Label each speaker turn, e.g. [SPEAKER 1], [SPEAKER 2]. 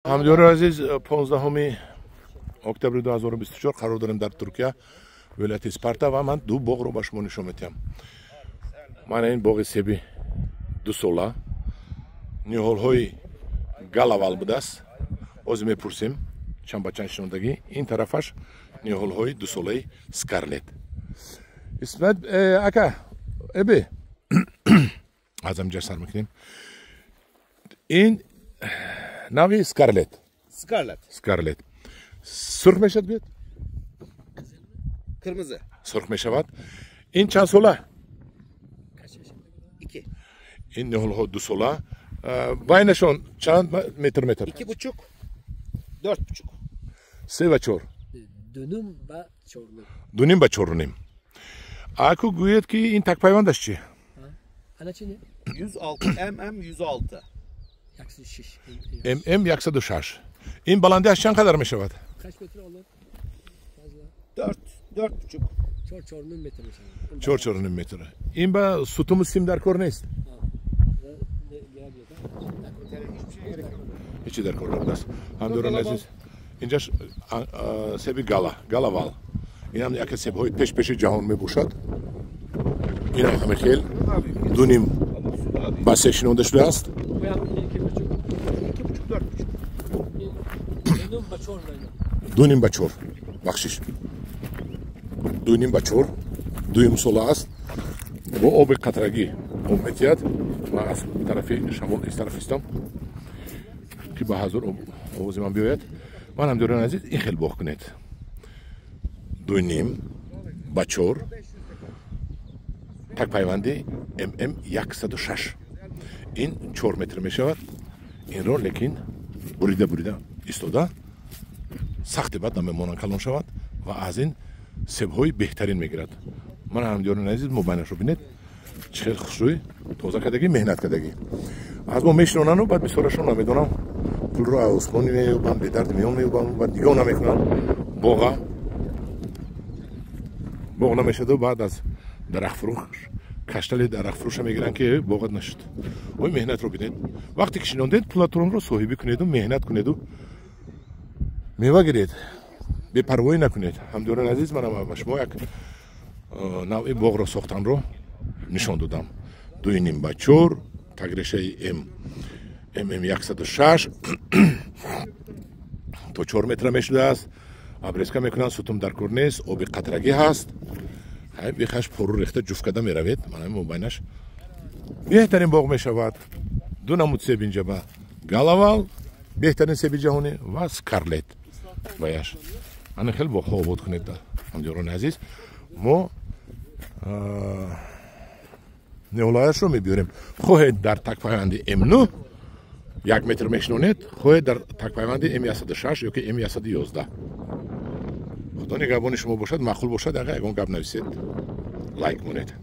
[SPEAKER 1] Ҳамдиёри азиз, 15 октябри 2024 қарор дорем дар Туркия, вилояти Испарта, ва ман ду боғро ба шумо нишон медиҳам. Мана ин боғи себи 2 сола, ниҳолҳои галавал будааст. Ҳозир мепурсем, чанд ба чанд шинондагӣ. Ин тарафаш ниҳолҳои 2 солаи скарлет. Исмат ака, эбе аз ҳаминҷа сар мекунем. Ин нави скарлет.
[SPEAKER 2] Scarlet.
[SPEAKER 1] Скарлет сурх мешавад, гӯяд?
[SPEAKER 2] Kırmızı.
[SPEAKER 1] Сурх мешавад. Ин чанд сола?
[SPEAKER 2] İki.
[SPEAKER 1] Ин ниҳолҳо 2 сола. Байнашон чанд метр?
[SPEAKER 2] 2,5. 4,5.
[SPEAKER 1] Се ва чор.
[SPEAKER 3] 2,5 ба 4,5.
[SPEAKER 1] 2,5 ба 4,5. Аку, гӯед, ки ин такпайвандаш чи?
[SPEAKER 3] Ана чи не?
[SPEAKER 2] 106. MM 106.
[SPEAKER 3] 106.
[SPEAKER 1] MM 106. Ин баландиаш чанд қадар мешавад?
[SPEAKER 3] Kaç metre olur? Fazla.
[SPEAKER 2] 4. 4,5.
[SPEAKER 3] Чор, 4,5 метр мешавад.
[SPEAKER 1] Чор, 4,5 метр. Ин ба сутуму сим дар кор нест?
[SPEAKER 2] Hiçbir şeye gerek yok.
[SPEAKER 1] Ҳечи дар кор набудааст. Ҳамдиёрони азиз, инҷаш себи гала, галавал. Инам яке себҳои пешпеши ҷаҳон мебошад. Инам ҳаме хел 2,5 ба 3 шинонда шудааст.
[SPEAKER 3] Bu ham 2,5.
[SPEAKER 2] 2,5, 4,5.
[SPEAKER 3] 2,5 ба 4 байна.
[SPEAKER 1] 2,5 ба 4, бахшиш, 2,5 ба 4, дуюм сола аст. Бо оби қатрагӣ об метиҳад. Ман аз тарафи шамол из тараф истам, ки ба ҳазур овози ман биёяд. Ман, ҳамдиёрони азиз, ин хел боғ кунед: 2,5 ба 4, такпайванди mm 106. Ин 4 метр мешавад. Инро лекин бурида бурида истода, сахти бад намемонанд, калон шавад ва аз ин себҳои беҳтарин мегирад. Ман, ҳамдиёрони азиз, мобайнашро бинед, чӣ хел хушрӯй, тоза кардагӣ, меҳнат кардагӣ. Аз мо мешинонану баъд бисёрашон, намедонам, пулро аз осмони меёбанд, бедарди миён меёбанд, баъд нигоҳ намекунанд боға, боғ намешаду баъд аз дарахтфурӯш каштали дарахтфурӯша мегиранд, ки боғат нашуд. Ой, меҳнатро бинед. Вақте ки шинондед, пулатонро соҳибӣ кунеду меҳнат кунеду мева гиред, бепарвоӣ накунед. Ҳамдиёрони азиз, манам ба шумо як навъи боғро сохтанро нишон додам: 2,5 ба 4, тагрешаи mm 106, то 4 метра мешудааст. Обрезка мекунанд, сутум дар кор нест, оби қатрагӣ ҳаст. Бехаш пору рехта, ҷуфт карда меравед. Мана, мобайнаш беҳтарин боғ мешавад. Ду намуд себ инҷа ба галавал, беҳтарин себи ҷаҳонӣ, ва скарлет ваяш. Ана хеле боғҳо обод кунед. Ҳамдиёрони азиз, мо ниҳолаяшро мебиёрем. Хоҳед, дар такпайванди м9 1 метр мешинонед, хоҳед, дар такпайванди м 106 ёки м 111. Худо нигаҳбони шумо бошад. Маъқул бошад, ага, ягон гап нависед, лайк монед.